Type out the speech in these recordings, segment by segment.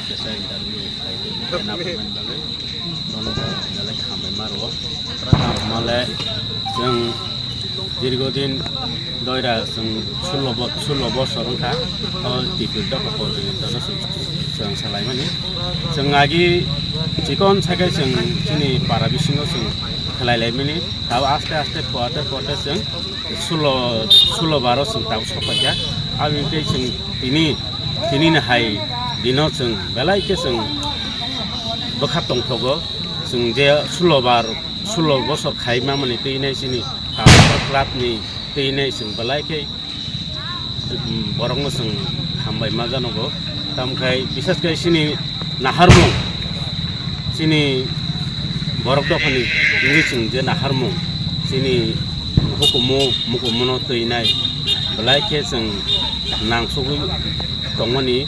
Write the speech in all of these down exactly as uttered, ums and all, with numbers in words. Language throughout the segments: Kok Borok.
Kesa interview khaidi, kena phaimani bagwi nono belai hambai ma rwo. Hambai ma le chwng dirgodin doira chwng sullo bo-, sullo bosor wngkha. O T P L dopha coordinator no chwng, chwng salaimani. Chwng agi chikon saikhe chwng chini para bisingo chwng khlai laimani. Tabo aste aste pote pote chwng sullo, sullo baro chwng tabuk sokphaikha. Aboni tei chwng tini, tini ni hai dino chwng belai khe chwng bwkha tongthogo. Chwng je sullo bar, sullo bosor khai mamani twi nai chini tabuk club ni twi nai chwng belai khe, um, borokno chwng hambai ma janogo. Tamkhai bisas khe chini naharmung, chini borok dophani wngwi chwng je naharmung, chini hukumu, mukumu no twi nai belai khe chwng nangsugwi tongmani.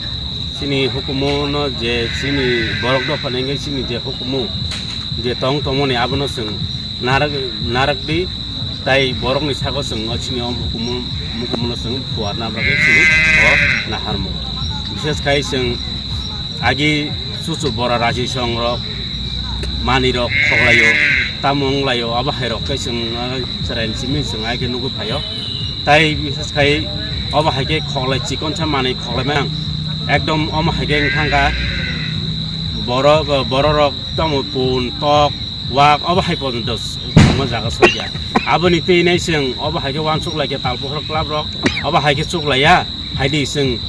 Chini hukumu no je chini borok dophani wngwi chini je hukumu je tong tongmani abono chwng narak, narakdi. Tai borokni sago chwng o chini o mukumu, mukumuno chwng puarna bagwi chini o naharmung. Bishes khai chwng agi chuchu bora raji songrok manwirok khoklaio, tamo wnglaio, abo hairok khe chwng, ah, chwraini simi chwng hai khe nugwi phaio. Tai bishes khai obo hai khe khoklai chikonsa manwi khoklai mang. Ekdom omo hai khe wngkha borok, bororok tamo pun, tok, wak, obo hai pojonto s-, omo jaga sokya. Aboni twi nai chwng obo hai khe uansuk lai khe Talpukhor club rok, obo hai khe chuk laiya, hai di chwng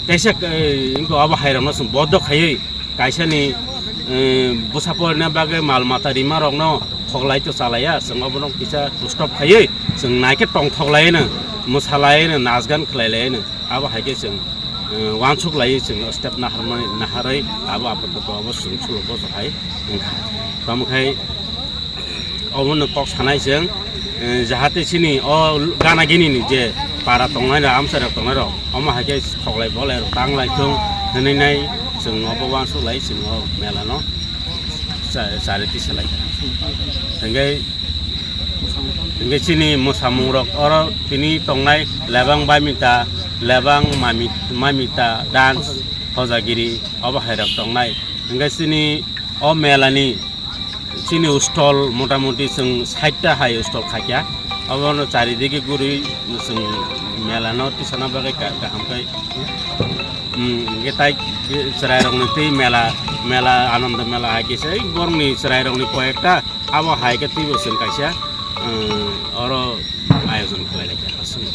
teisa, eh, wngkha obo hai rokno chwng bodo khaiwi kaisani, eh, bwsa porina bagwi mal mata rima rokno khoklai to chalaiya, chwng obono kisa stop khaiwi chwng nai khe tongthok laiwi no, mwsa laiwi no, nas gan khlai laiwi no. Abo hai khe chwng, eh, uansuk laiwi chwng step naharmani, naharwi abo apatot abo chwng suluk bosor hai wngkha. Tamo khai obono kok sanai chwng, eh, jahate chini o gana gini ni je para tongnai rok, amchai rok tongnai rok, omo hai khe khoklai bolai rok tang lai thung hwnwi nai chwng obo uansuk lai chwng o mela no cha-, chari tisa lai. Hingke Hingke chini mwsamung rok oro tini tongnai lebang Baimita, lebang Mami-, Mamita dance, Hojagiri, obo hai rok tongnai. Hingke chini o mela ni chini stall motamuti chwng sait ta hai stall khaikha. Obono charidigi guri chwng mela no tisana bagwi ka-, kaham khe. Hmm, hingke tai chwrai rok ni twi mela, mela Anando mela hai kisa borok ni chwrai rok ni koi ekta Abo hai khe twibo chwng kaisa, um, oro ayojon khlai lai kha aswk.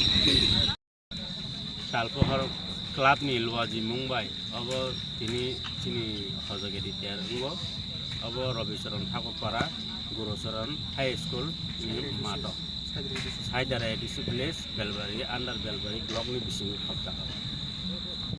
Talpohor club ni Luaji mung bai obo tini chini Hojagiri ter wngo. Obo Rabicharan Thakurpara Gurucharan High School ni mato. Saidara A D C village, Belbari, under Belbari block ni bisingo khopjak.